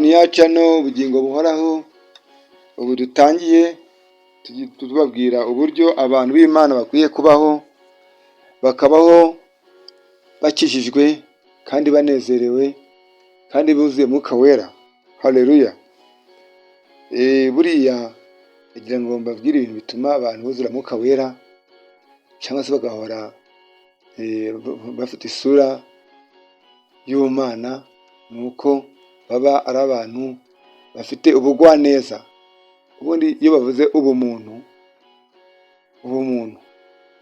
Ni ya channel Ubugingo Buhoraho. Ubu dutangiye tubabwira uburyo abantu b'Imana bakwiye kubaho, bakabaho bakijijwe kandi banezerewe kandi buzuye Mwuka Wera. Haleluya! Buriya ndagira ngo mbabwire ibintu bituma abantu buzura Mwuka Wera cyangwa se bagahora bafite isura y'ubumana, ni uko baba ari abantu bafite ubugwaneza. Ubundi iyo bavuze ubumuntu, ubumuntu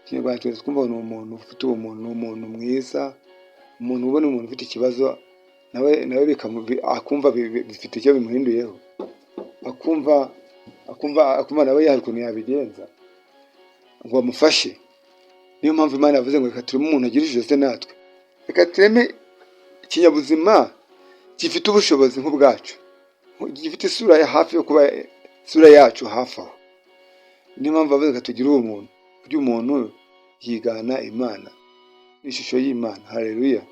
Ikinyarwanda twese twumva ni umuntu ufite ubumuntu, ni umuntu mwiza, umuntu ubona umuntu ufite ikibazo nawe akumva bifite icyo bimuhinduyeho, akumva nawe hari ukuntu yabigenza ngo amufashe. Niyo mpamvu Imana yavuze ngo: "Reka tureme umuntu agira ishusho natwe, reka tureme ikinyabuzima gifite ubushobozi nk'ubwacu, gifite isura ya hafi yo kuba isura yacu hafi aho." Niyo mpamvu bavuze ngo tugire ubumuntu, burya umuntu yigana Imana, ishusho y'Imana. Haleluya!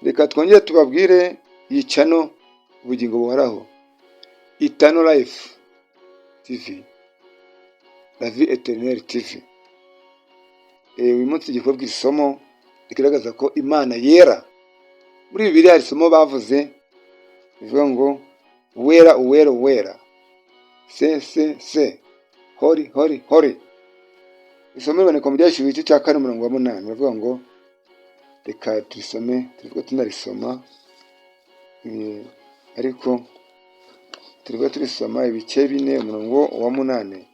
Reka twongere tubabwire iyi channel Ubugingo Buhoraho, Eternal Life TV, La Vie Éternelle TV. Uyu munsi tugiye kubabwira isomo rigaragaza ko Imana yera. Muri Bibiliya hari isomo bavuze rivuga ngo: "Uwera, uwera, uwera, saint, saint, saint, holy, holy, holy." Isomo riboneka mu Byahishuwe igice cya 4, umurongo wa 8. Baravuga ngo, reka turisome, tuvuga tunarisoma, ariko turiho turisoma ibice 4, umurongo wa 8,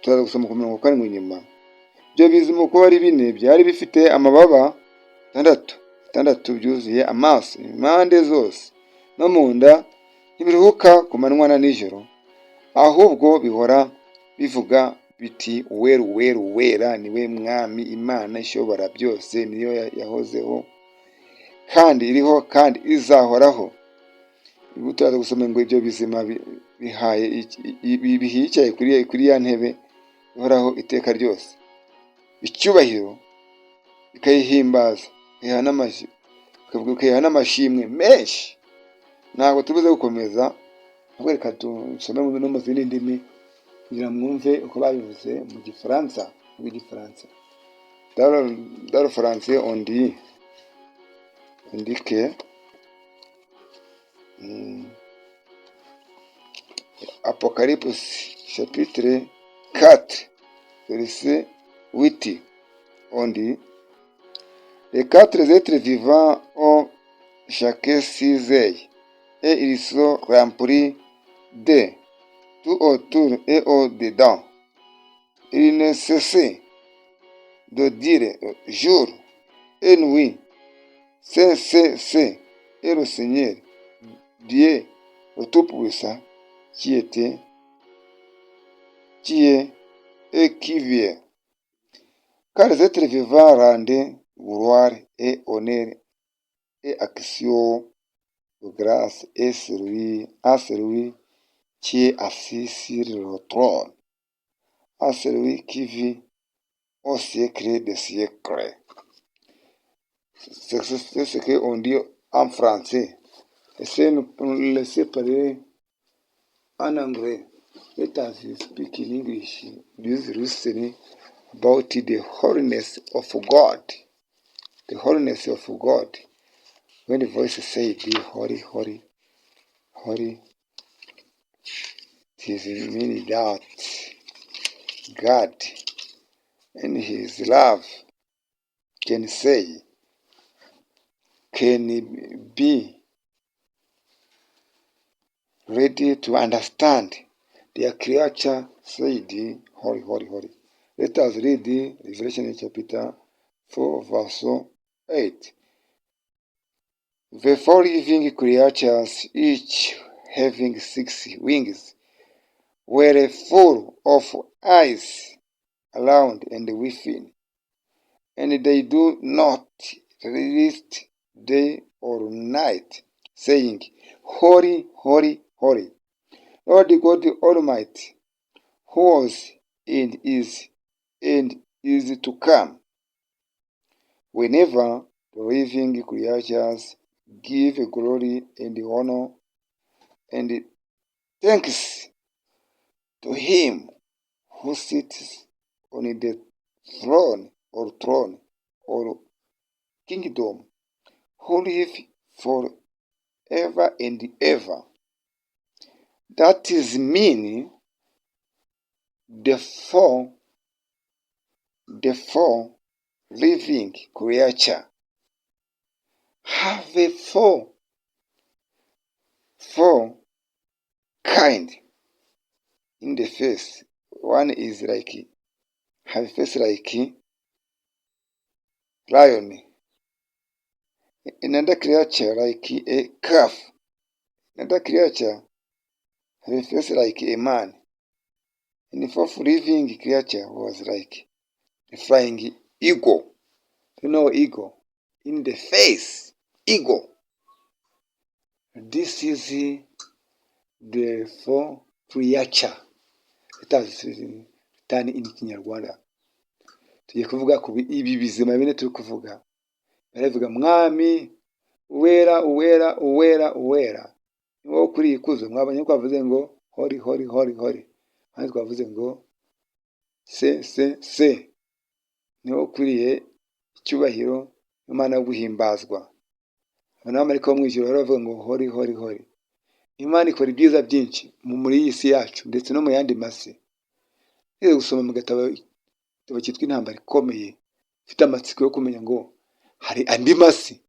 turaza gusoma ku murongo wa 7 inyuma. Ibyo bizima uko ari bine byari bifite amababa atandatu atandatu, byuzuye amaso impande zose, no mu nda ntibiruhuka ku manywa na nijoro, ahubwo bihora bivuga biti: "Uwera, uwera, uwera niwe Mwami Imana ishobora byose, niyo yahozeho kandi iriho kandi izahoraho." Ubu turaza gusoma ngo ibyo bizima bihaye bihicaye kuri ya ntebe ihoraho iteka ryose icyubahiro, bikayihimbaza, bikayiha n'amashimwe menshi. Ntabwo tubuze gukomeza, ahubwo reka dusome no mu zindi ndimi kugira ngo mwumve uko babivuze mu Gifaransa. Mu Gifaransa, dans le français, on dit que Apocalypse chapitre 4, verset 8, on dit: "Les quatre êtres vivants ont chacun six yeux et ils sont remplis de tout autour et au-dedans. Ils ne cessent de dire jour et nuit: Saint, Saint, Saint est le Seigneur, Dieu, le Tout-Puissant, qui était, qui est et qui vient." Car les êtres vivants rendaient gloire et honneur et action de grâce et celui, à celui qui est assis sur le trône, à celui qui vit au siècle des siècles. C'est ce qu'on dit en français. Essayez de nous laisser parler en anglais. Let us speak in English. This listen about the holiness of God. The holiness of God. When the voice said, "Holy, holy, holy," it is meaning that God and His love can say, can be ready to understand their creature said, "Holy, holy, holy." Let us read Revelation chapter 4, verse 8. "The four living creatures, each having six wings, were full of eyes around and within, and they do not rest day or night, saying, 'Holy, holy, holy, Lord God Almighty, who was and is and is to come.' Whenever the living creatures give glory and honor and thanks to him who sits on the throne or throne or kingdom, who live for ever and ever. That is mean the four living creature have a four kind in the face. One is like have face like lion. Another creature like a calf. Another creature have a face like a man. And the fourth living creature was like a flying eagle. You know eagle? In the face, eagle. This is the four creature. Let us turn in Kinyarwanda. Tugiye kuvuga ku ibi bizima bine turi kuvuga. Baravuga: "Mwami, uwera, uwera, uwera, uwera, ni wowe ukuriye ikuzo." Mwabonye ko twavuze ngo holy, holy, holy, holy. Ahandi twavuze ngo saint, saint, saint. Ni wowe ukwiriye icyubahiro, Imana yo guhimbazwa. Abamarayika bo mu ijuru baravuga ngo holy, holy, holy. Imana ikora ibyiza byinshi muri iyi si yacu ndetse no mu yandi masi. Ngiye gusoma mu gatabo igitabo cyitwa Intambara Ikomeye, mfite amatsiko yo kumenya ngo hari andi masi.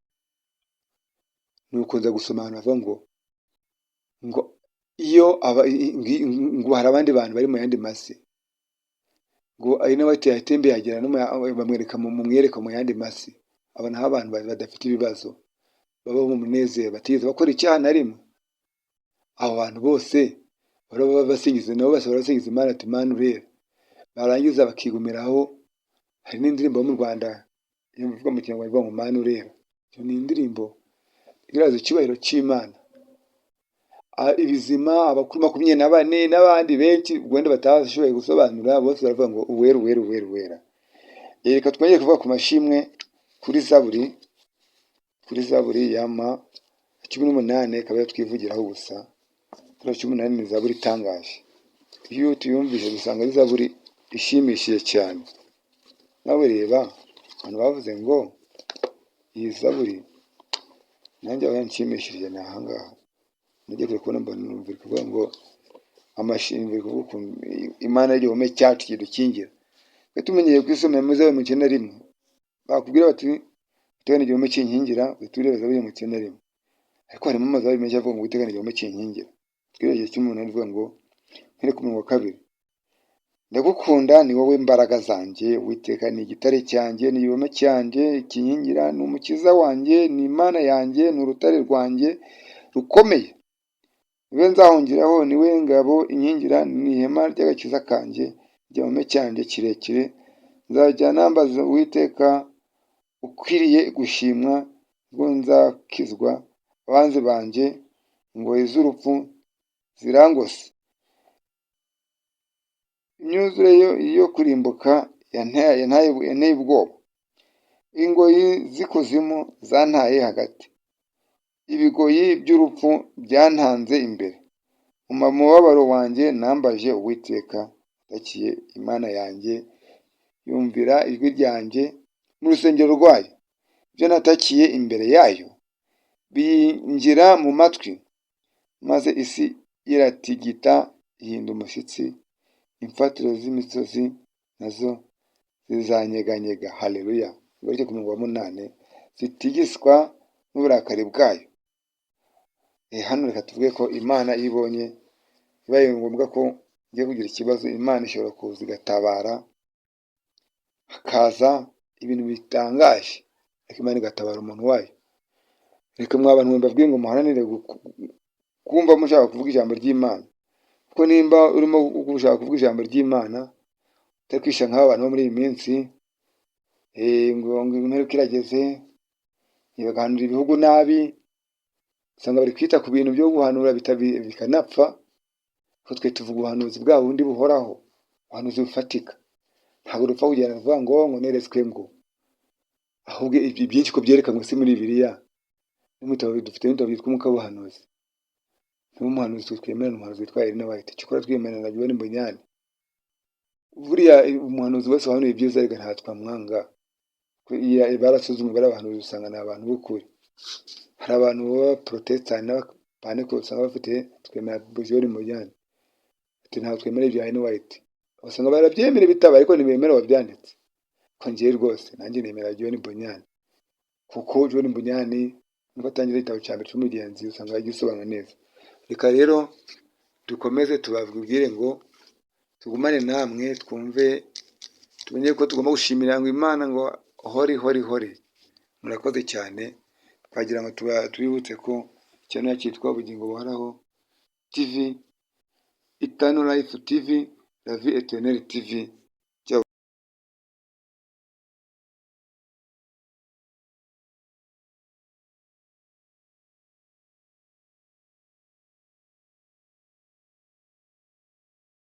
Nuko nza gusoma ahantu havuga ngo iyo aba, ngo hari abandi bantu bari mu yandi masi, ngo ari nawe yatembeye agera no bamwereka mu mwiyereko mu yandi masi, abona aho abantu badafite ibibazo, babaho mu munezero, batigeze bakora icyaha na rimwe. Abo bantu bose baba basingiza, nabo bose barasingiza Imana ati: "Mana urera." Barangiza bakigumiraho. Hari n'indirimbo yo mu Rwanda ivuga mu Kinyarwanda ivuga ngo "Mana urera". Iyo ni indirimbo igaragaza icyubahiro cy'Imana. Ibizima, abakuru 24 n'abandi benshi wenda batashoboye gusobanura, bose baravuga ngo uwera, uwera, uwera, uwera. Reka twongere kuvuga ku mashimwe kuri Zaburi yama 18, ikaba ariyo twivugiraho gusa. Kuri 18 ni zaburi itangaje. Iyo tuyumvise dusanga ari zaburi ishimishije cyane. Nawe reba abantu bavuze ngo iyi zaburi nanjye aho yanshimishije ni ahangaha. Nagiye kure kubona mbona numva iri kuvuga ngo amashimwe, iri kuvuga ukuntu Imana y'igihome cyacu kidukingira. Twe tumenyereye kwisomera muri Zaburi 91. Bakubwira bati "Uwiteka ni igihome kinkingira", uhita ureba Zaburi 91. Ariko harimo amazaburi menshi avuga ngo "Uwiteka ni igihome kinkingira". Twirengeye 18 ivuga ngo, mpere ku murongo wa kabiri: "Ndagukunda, ni wowe mbaraga zanjye. Uwiteka ni igitare cyanjye, ni igihome cyanjye kinkingira, ni umukiza wanjye, ni Imana yanjye, ni urutare rwanjye rukomeye, niwe nzahungiraho, niwe ngabo inkingira, ni ihema ry'agakiza kanjye, igihome cyanjye kirekire. Nzajya nambaza Uwiteka ukwiriye gushimwa, ubwo nzakizwa abanzi banjye. Ingoyi z'urupfu zirangose, imyuzure yo kurimbuka yanteye ubwoba, ingoyi z'ikuzimu zantaye hagati, ibigoyi by'urupfu byantanze imbere. Mu mubabaro wanjye nambaje Uwiteka, ntakiye Imana yanjye, yumvira ijwi ryanjye mu rusengero rwayo. Ibyo natakiye imbere yayo biyinjira mu matwi, maze isi iratigita ihinda umushyitsi, imfatiro z'imisozi nazo zizanyeganyega." Haleluya! Ugaruke ku murongo wa munani: "Zitigiswa n'uburakari bwayo." Hano reka tuvuge ko Imana iyo ibonye bibaye ngombwa ko ngiye kugira ikibazo, Imana ishobora kuza igatabara, hakaza ibintu bitangaje, ariko Imana igatabara umuntu wayo. Reka mwa bantu mbabwire ngo muharanire kumva mushaka kuvuga ijambo ry'Imana, kuko nimba urimo gushaka kuvuga ijambo ry'Imana utari kwishyira nk'aba bantu bo muri iyi minsi ngo imperuka irageze, bagahanura ibihugu nabi, usanga bari kwita ku bintu byo guhanura bikanapfa. Kuko twe tuvuga ubuhanuzi bwa bundi buhoraho, ubuhanuzi bufatika. Ntabwo dupfa kugenda tuvuga ngo neretswe ngo, ahubwo byinshi ko byerekanwe si muri Bibiliya. No mu bitabo dufite n'ibitabo byitwa Umwuka w'Ubuhanuzi. Niwo muhanuzi twe twemera ni umuhanuzi witwa Elena White. Cyokora twemera na John Bunyan. Buriya umuhanuzi wese wahanuye ibyiza reka nta twamwanga. Barasuzumwe bari abahanuzi, usanga ni abantu b'ukuri. Hari abantu baba Protestant n'Abapantekote usanga bafite twemera John Bunyan. Ati ntabwo twemera ibya Ellen White. Usanga barabyemera ibitabo ariko ntibemera uwabyanditse. Ko njyewe rwose nanjye nemera John Bunyan. Kuko John Bunyan nubwo atangira igitabo cya mbere cy'umugenzi, usanga agisobanura neza. Reka rero dukomeze tubabwire ngo tugumane namwe, twumve, tumenye ko tugomba gushimira ngo Imana ngo hori hori hori. Murakoze cyane. Twagira ngo tubibutse ko ikintu cyitwa Ubugingo Buhoraho TV, Eternal Life TV, La Vie Éternelle TV.